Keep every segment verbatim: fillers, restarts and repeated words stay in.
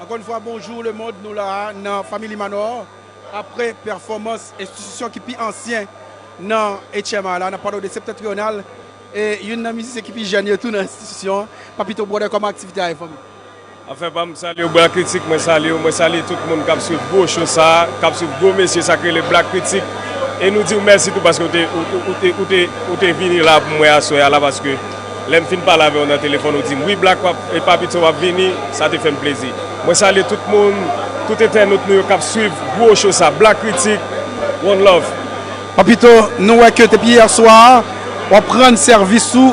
Encore une fois, bonjour le monde, nou la nan Family Manor. Apre pèfòmans enstitisyon ki pi ansyen nan H M I la, n ap pale de Septentrional, e youn nan mizisyen ki pi jèn yo tou nan enstitisyon an. Papito brother, kòman aktivite a ye, fanmi? Anfen, pa m salye w, Black Critic, mwen salye w, mwen salye tout moun k ap swiv gwo show sa a, k ap swiv gwo mesye sa k rele Black Critic. E nou di w mèsi tou paske w te, ou, ou, ou te, ou te, ou te vini la pou mwen aswè a la, paske lè m fin pale avè w nan telefòn, ou di m, "Wi, Black, w ap, e Papito w ap vini," sa te fè m plezi. Mwen salye tout moun, tout entènot nou yo k ap swiv gwo show sa, Black Critic, one love. Papito, nou wè ke depi yè swa, w ap rann sèvis ou,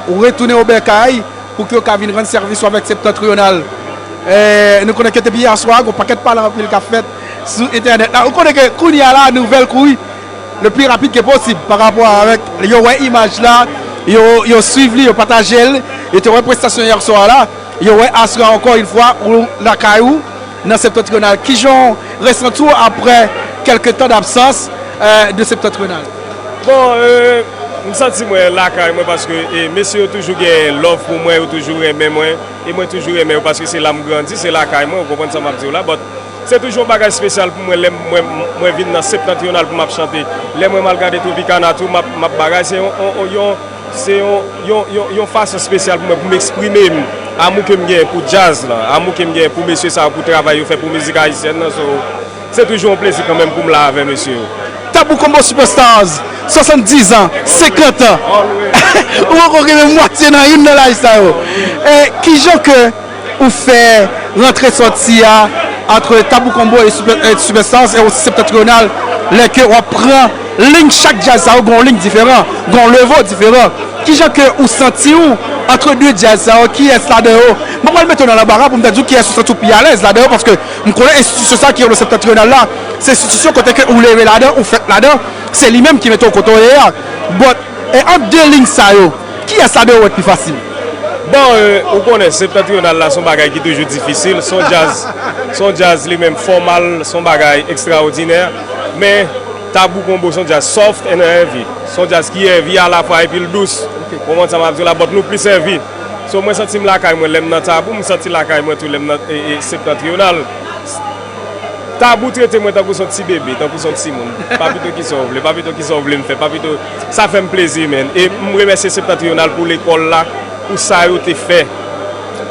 ou retounen o bèkay, pou ke w ka vin rann sèvis ou avèk Septentrional. Eh, nou konnen ke depi yè swa, gon pakèt pale anpil k ap fèt sou entènèt la. Ou konnen ke kounye a la, nouvèl kouri le pli rapid ke posib pa rapò avèk yo wè imaj la, yo, yo swiv li, yo pataje l, yo te wè prestasyon yè swa la, yo wè aswè a ankò yon fwa ou lakay ou nan Septentrional. Kijan w resanti w apre kèlke tan dabsans, eh, de Septentrional? Bon, euh, m santi mwen lakay mwen paske e, mesye yo toujou gen love pou mwen, yo toujou renmen mwen, e mwen toujou renmen yo paske se la m grandi, se lakay mwen, ou konprann sa m ap di w la, but se toujou yon bagay espesyal pou mwen lè m- mwen, mwen vin nan Septentrional pou m ap chante. Lè mwen m al gade Tropicana tou, m ap, m ap bagay, se yon, yon, yon, yon, se yon, yon, yon, yon fason espesyal pou mwen, pou m eksprime m, amou ke m gen pou djaz la, amou ke m gen pou mesye sa yo, pou travay yo fè pou mizik ayisyèn nan, so, se toujou yon plezi kanmenm pou m la avè mesye yo. Tabou Combo Superstars, swasanndizan, senkant an. Ou poko rive mwatye nan youn nan laj sa yo. E kijan ke ou fè rantre sòti a, ant Tabou Combo e Super- e Superstars e osi Septentrional, lè ke w ap pran liy chak djaz sa yo, gon liy diferan, gon levo diferan. Kijan ke ou santi w ant de djaz sa yo, kiyès ladan yo? Mwen pral mete w nan lanbara pou m ta di w kiyès ou santi w pi alèz ladan yo, paske m konnen enstitisyon sa ki rele Septentrional la, se enstitisyon kote ke ou leve ladan, ou fèt ladan, se li menm ki mete w kote w ye a. But, e ant de liy sa yo, kiyès ladan yo w wè k pi fasil? Bon, euh, ou konnen, Septentrional la, se yon bagay ki toujou difisil, se yon djaz, se yon djaz li menm fòmal, se yon bagay ekstraòdinè, men Tabou Combo se yon djaz soft and heavy. Se yon djaz ki heavy alafwa epi l dous. Ok. Ou konprann sa m ap di w la, but nou plis heavy. So, mwen santi m lakay mwen lè m nan Tabou, m santi lakay mwen tou lè m nan e, e, Septentrional. Tabou trete mwen tankou se yon ti bebe, tankou se yon timoun. Papito, kisa w vle, Papito, kisa w vle m fè, Papito, sa fè m plezi, man. E m remèsye Septentrional pou lekòl la, pou sa yo te fè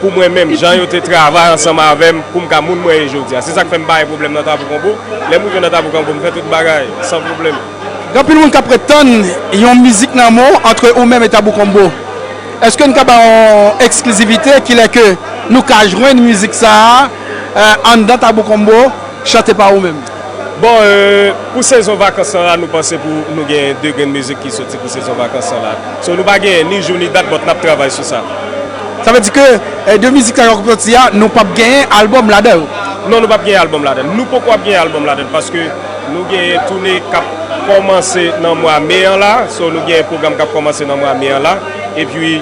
pou mwen menm, jan yo te travay ansanm avè m pou m ka moun mwen ye jodi a. Se sa k fè m pa gen pwoblèm nan Tabou Combo. Lè m rive nan Tabou Combo, m fè tout bagay san pwoblèm. Gen anpil moun k ap ret tann yon mizik nan men w ant ou menm e Tabou Combo. Èske n ka ba yon eksklizivite kilè ke nou ka jwenn mizik sa a, eh, anndan Tabou Combo, chante pa ou menm? Bon, euh, pou sezon vakans lan la, nou panse pou nou gen de grenn mizik ki soti pou sezon vakans lan la. So, nou pa gen ni jou ni dat, but n ap travay sou sa. Sa vle di ke, eh, de mizik sa yo k ap soti a, nou p ap genyen albòm ladan yo? Non, nou p ap genyen albòm ladan. Nou poko ap genyen albòm ladan paske nou gen toune k ap kòmanse nan mwa me an la. So, nou gen pwogram k ap kòmanse nan mwa me an la. Epi,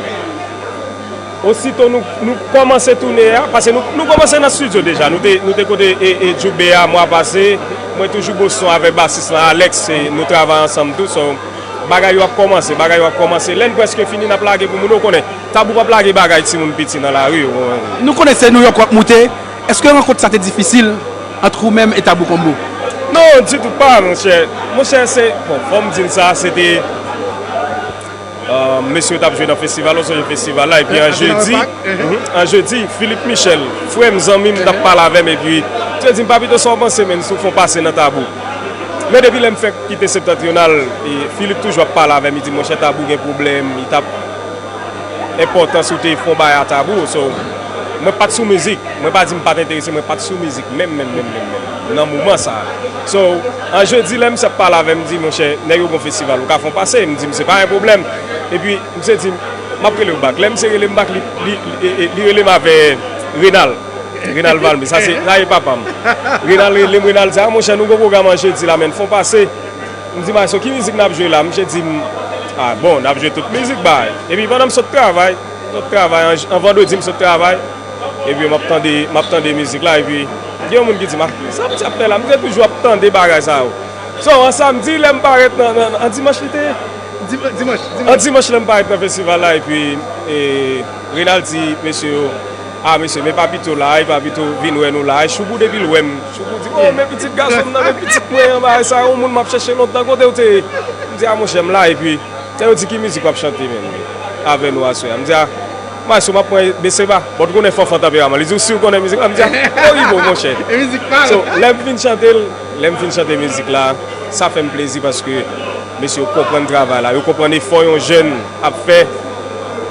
osito nou, nou kòmanse toune a, paske nou, nou kòmanse nan estidyo deja. Nou te, nou te kote e, e Djoube a mwa pase. Mwen toujou Boston avèk basis lan, Alex, e nou travay ansanm tou. So, bagay yo ap kòmanse, bagay yo ap kòmanse. Lè n prèske fini, n ap lage pou moun yo konnen. Tabou p ap lage bagay timoun piti nan lari yo. Nou konnen se Nouyòk w ap moute. Èske rankont sa te difisil ant ou menm e Tabou Combo? Non, ditou pa, monchè. Monchè, se, bon, fò m di n sa, se te, euh, mesye yo t ap jwe nan festival, ou sonje festival la, epi an jedi, mhm, an jedi, Philippe Michel, frè m, zanmi m, t ap pale avè m, epi, te di m, "Papito, sa w panse, menn, si w fè yon pase nan Tabou?" Men depi lè m fèk kite Septentrional, e Philippe toujou ap pale avè m, li di, "Monchè, Tabou gen pwoblèm, li t ap enpòtan si w te fè yon bagay a Tabou." So, mwen pa t sou mizik. Mwen pa di m pa t enterese, mwen pa t sou mizik menm, menm, menm, menm, menm, nan moman sa a. So, an jedi, lè misye ap pale avè m, m di, "Monchè, nèg yo gon festival, ou ka fè yon pase?" M di, "M se pa yon pwoblèm." Epi, misye di, "M ap rele w bak." Lè misye rele m bak, li, li, li, li, li rele m avè Renal. Renal Valmy, sa se, sa e papa m. Renal rele m, Renal di, "A, monchè, nou gon pwogram an jedi la, menn, fè yon pase." M di, "Maestro, ki mizik n ap jwe la?" Misye di m, "A, bon, n ap jwe tout mizik, bay." Epi pandan m sot travay, sot travay, an, an vandredi m sot travay, epi m ap tande, m ap tande mizik la, epi gen yon moun ki di m, "A, sa misye ap fè la?" Misye toujou ap tande bagay sa yo. So, an samdi, lè m parèt nan, nan, an dimanch li te ye? Dim-, dimanch, dimanch. An dimanch, lè m parèt nan festival la, epi, e, Renal di mesye yo, Ah mesye, men Papito la, e Papito vin wè nou la, e Choubou depi l wè m, Choubou di, oh, men pitit gason m nan, men pitit mwen an, bagay sa, yon moun m ap chèche lontan, kote w te ye? M di, ah monchè, m la, epi lè yo di ki mizik w ap chante menm avè nou aswè a, m di, ah, maestro, m ap pran Beseba, bon, ou konnen Fanfan tanperaman, li di, ou si w konnen mizik la? M di, ah, Oribo, monchè. E mizik pa l. So, lè m fin chante l, lè m fin chante mizik la, sa fè m plezi paske mesye yo konprann travay la, yo konprann efò yon jèn ap fè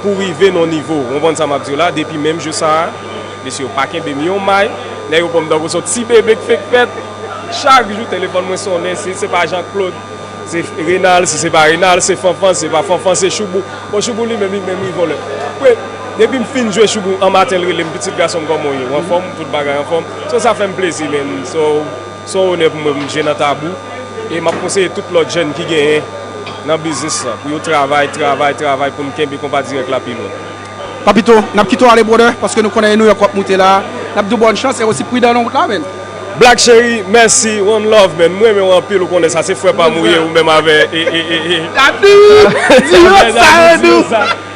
pou rive nan yon nivo. Ou konprann sa m ap di w la? Depi menm jou sa a, mesye yo pa kenbe m yon may. Nèg yo pran m tankou se yon ti bebe k fenk fèt. Chak jou telefòn mwen sonnen, si se pa Jean Claude, se Renald, si se pa Renald, se Fanfan, si se pa Fanfan, se Choubou. Bon, Choubou li menm, li menm, li vòlè. Apre, depi m fin jwe Choubou, an maten l rele m, pitit gason m, kòman w ye? Ou anfòm? Tout bagay anfòm. So, sa fè m plezi, menn. So, se yon onè pou mwen pou m jwe nan Tabou. E m ap konseye tout lòt jèn ki genyen nan biznis lan, pou yo travay, travay, travay, pou n kenbe konpa dirèk la pi lwen. Papito, n ap kite w ale, brother, paske nou konnen e Nouyòk w ap moute la. N ap di w bòn chans e osi pridan nan wout la, menn. Black Cheri, mèsi, one love, menn. M renmen w anpil, ou konnen sa, se frè pa m ou ye, ou menm avè, e, e, e, e. Tati! Di yo sa, Edu!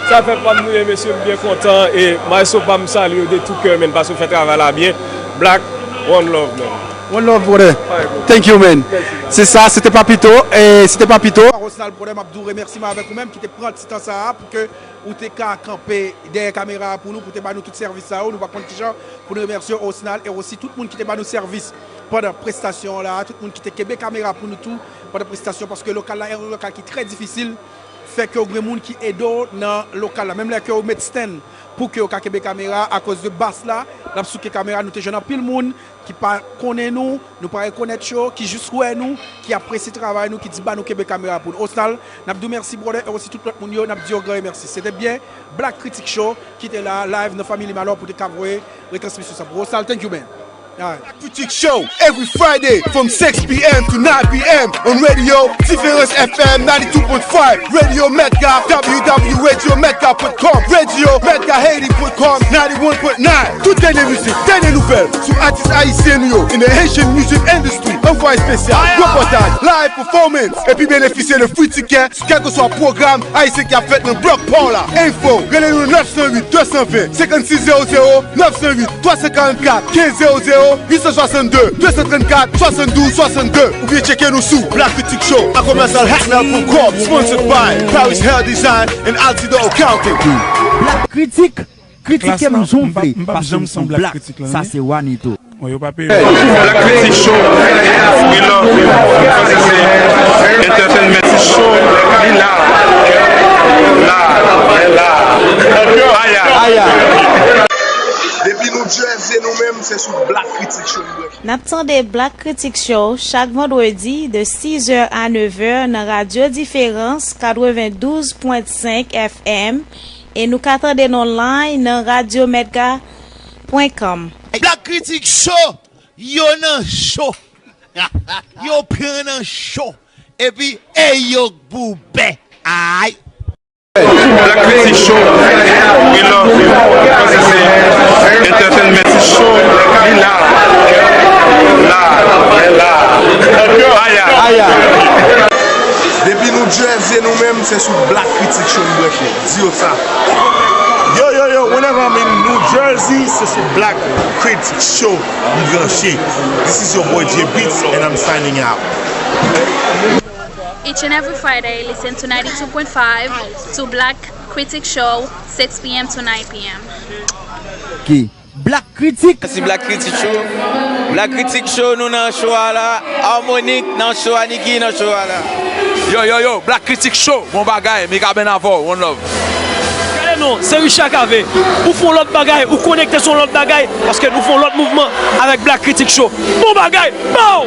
Sa fè pa m nou ye, mesye, m byen kontan, e maestro pa m salye w de tout cœur, menn, paske w fè travay la byen. Black, one love, menn. One love, brother. Alright, bro. Thank you, man. Mèsi, man. Se sa, se te Papito, e se te Papito. Rosinal, brother, m ap di w remèsiman avèk ou menm ki te pran ti tan sa a pou ke ou te ka kanpe dèyè kamera a pou nou, pou te ba nou tout sèvis sa yo. Nou pa konn kijan pou nou remèsye w, Rosinal, e osi tout moun ki te ba nou sèvis pandan prestasyon an la, tout moun ki te kenbe kamera pou nou tou pandan prestasyon, paske lokal la, e yon lokal ki trè difisil, fè ke w gen moun ki ede w nan lokal la. Menm lè ke w met stand pou ke yo ka kenbe kamera, akoz de bas la, l ap souke kamera, nou te jwenn anpil moun ki pa konnen nou, nou pa rekonèt yo, ki jis wè nou, ki apresye travay nou, ki di ba nou kenbe kamera pou nou. Osnal, n ap di w mèsi, brother, e osi tout lòt moun yo, n ap di yo gran mèsi. Se te byen Black Critic Show ki te la, live nan Family Malò pou te ka voye retransmisyon sa pou Osnal. Thank you, man. Alright. Black Critic Show every Friday from six p.m. to nine p.m. on Radio Différence F M ninety-two point five, Radio Metga, w w w dot radio metga dot com, Radio Metga Haiti dot com, ninety-one point nine. Tout dènye mizik, dènye nouvèl sou atis ayisyen nou yo in the Haitian music industry. Anvwaye espesyal, repòtaj, live performance, epi benefisye de free ticket sou kèlkeswa pwogram ayisyen ki ap fèt nan blòk pa w la. Enfo, rele nou nèf san uit, de san ven, senkannsis zewo zewo, nèf san uit, twa san karannkat, kenz zewo zewo, uit san swasann de, de san trannkat, swasanndouz swasannde, oubyen tcheke nou sou Black Critic Show a commercial hackmail point com, sponsored by Paris Hair Design and Altidor Accounting. Black Critic, kritike m jan w vle, paske m se yon black, sa se Wanito. Black Critic Show, we love you. Sa se entertainment show, li la, la, la, aya, aya. Depi New Jersey, nou menm, se sou Black Critic Show nou branche. N ap tande Black Critic Show chak vandredi de sizè a nevè nan Radyo Diferans katrevendouz pwen senk F M e nou ka tande n online nan radyo metga pwen com. Black Critic Show, yo nan cho. Yo pran nan cho. Epi, e yo k boubè. Ay. Black Critic Show, we love you. Sa se entertainment show, li la, la, la, aya, aya. Depi New Jersey, nou menm, se sou Black Critic Show nou branche. Di yo sa. Yo, yo, yo, whenever I'm in New Jersey, se sou Black Critic Show m branche. This is your boy J Beats and I'm signing out. Each and every Friday, listen to ninety-two point five to Black Critic Show, six p.m. to nine p.m. Ki Black Critic. Mèsi Black Critic Show. Black Critic Show, nou nan show a la. Harmonic nan show a, Nicky nan show a la. Yo, yo, yo, Black Critic Show, bon bagay, Mega Ben avè w, one love. Gade non, se Richard Cavé. Ou fè yon lòt bagay, ou konekte sou yon lòt bagay, paske nou fè yon lòt mouvman avèk Black Critic Show. Bon bagay, pow!